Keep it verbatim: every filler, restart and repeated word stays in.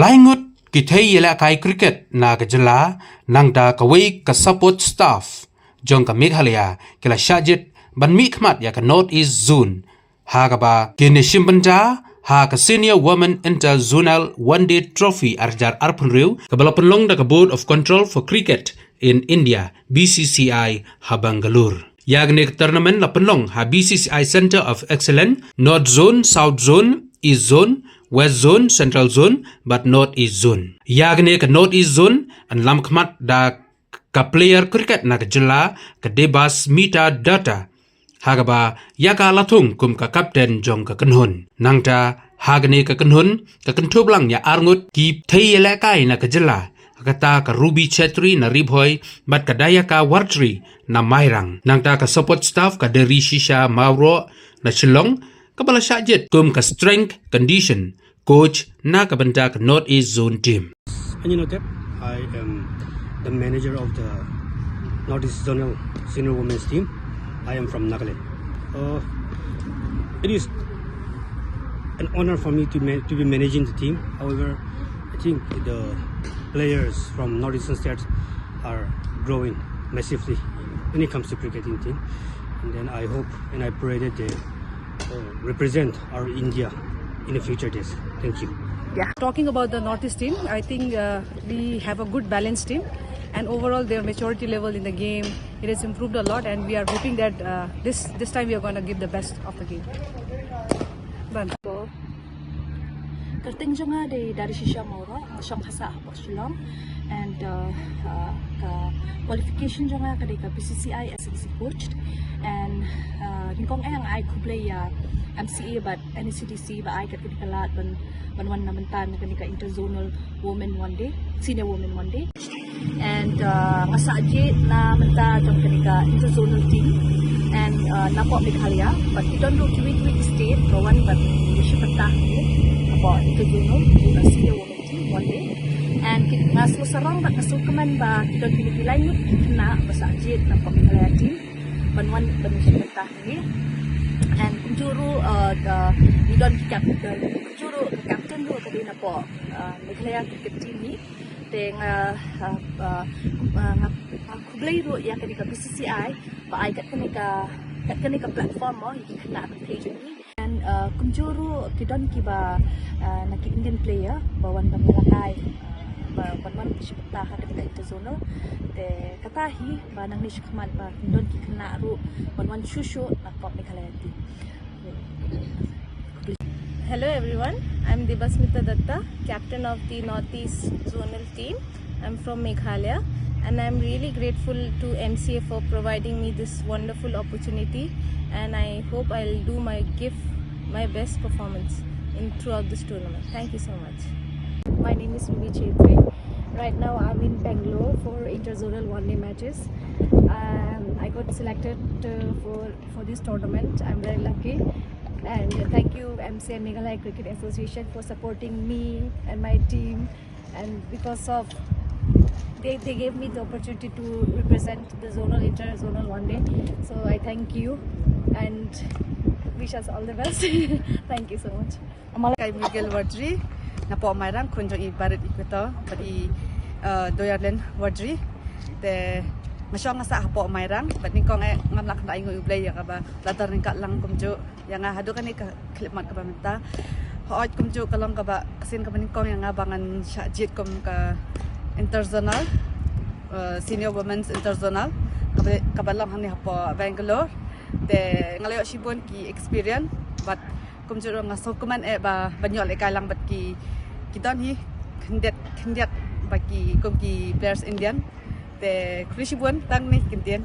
Lai ngut ki thei ïalehkai cricket na ka jylla nangta kawei ka support staff jong ka Meghalaya ki la shah jied ban mihkhmat ïa ka North East Zone ha kaba kine shim bynta ha ka Senior Women Inter-Zonal One Day Trophy ar hajar arphew hynriew kaba la pynlong da ka Board of Control for Cricket in India, B C C I, ha Bangalore. Ïa kane ka tournament la pynlong ha B C C I Centre of Excellence, North Zone, South Zone, East Zone, West Zone, Central Zone bad North East Zone. Ïa kane ka North East Zone yn lam khmat da ka player cricket na ka jylla ka Debasmita Datta ha kaba ïa ka la thung kum ka captain jong ka kynhun. Nangta ha kane ka kynhun ka kynthup lang ïa ar ngut ki thei ïalehkai na ka jylla, kata ka Ruby Chetri na Ri Bhoi bad ka Dayaka Wartri na Mairang. Nangta ka support staff ka Deri Shisha Mawroh na Shillong kaba la shah jied kum ka strength condition coach na ka bynta ka North East Zone team. Anjino Tep, I am the manager of the North East Zonal Senior Women's Team. I am from Nagaland. Uh, it is an honor for me to, ma- to be managing the team. However, I think the players from Northeastern states are growing massively when it comes to cricketing team. And then I hope and I pray that they uh, represent our India in the future days. Thank you. Yeah. Talking about the Northeast team, I think uh, we have a good balanced team, and overall their maturity level in the game, it has improved a lot, and we are hoping that uh, this this time we are going to give the best of the game. Done. Kyrteng jong nga dei Deri Shisha Mawroh, nga shong ha sah hapoh Shillong, and uh, uh, ka qualification jong nga ka dei ka B C C I as a coach, and uh, nyngkong eh nga ai khublei ïa M C A bad N A C D C ba ai kat kane ka lad ban ban wan na mynta na kane ka Interzonal Women One Day, Senior Women One Day. And uh, nga sah jied na mynta jong kane ka Interzonal team, and uh, napoh Meghalaya, but ki don ruh kiwei kiwei ki state ba wan ban ïashim bynta hapoh Interzonal, Senior Women team One Day. And ki, nga sngewsarong bad nga sngewkmen ba ki don kine ki lai ngut ki khynnah ba sah jied napoh Meghalaya team ban wan ban ïashim bynta hangne. And kumjuh ruh uh, ka, ngi don ki captain, kumjuh ruh ka captain ruh ka dei napoh uh, Meghalaya cricket team hi. Te nga uh, uh, uh, nga uh, khublei ruh ïa kane ka B C C I ba ai kat kane ka kat kane ka platform mo ïa ki khynnah ka thei jong ngi. And uh, kumjuh ruh ki don kiba uh, na ki Indian player ba wan ban ïalehkai uh, ba ban wan ïashim bynta ha kane ka Interzonal. Te kata hi ba nangne shakhmat ba don ki khynnah ruh ban wan shuh shuh napoh Meghalaya team. Hello everyone, I'm Debasmita Datta, captain of the Northeast Zonal team. I'm from Meghalaya and I'm really grateful to M C A for providing me this wonderful opportunity, and I hope I'll do my give my best performance in throughout this tournament. Thank you so much. My name is Ruby Chetri. Right now I'm in Bangalore for interzonal one day matches. Um, I got selected uh, for for this tournament. I'm very lucky. And thank you, M C A Meghalaya Cricket Association, for supporting me and my team. And because of they, they gave me the opportunity to represent the zonal, interzonal one day. So I thank you and wish us all the best. Thank you so much. Malaikai Miguel Wardri, napoh Mairang, khun jong i Barit Equator bad i uh, Doyarlen Wardri. Te nga shong nga sah hapoh Mairang bad nyngkong eh ngam lah kynda ainguh ïa U Blei ïa kaba la don ryngkat lang kumjuh ïa nga haduh kane ka khyllipmat kaba mynta. Hooid kumjuh ka long kaba ka sien kaba nyngkong ïa nga ba ngan shah jied kum ka interzonal, uh, senior women's interzonal kaba, kaba long hangne hapoh Bangalore. Te nga la ïoh shibun ki experience bad kumjuh ruh nga sngewkmen eh ba ban ïoh lehkai lang bad ki ki don hi khyndiat khyndiat ba ki kum ki players Indian. Te khublei shibun tang ne kyntien.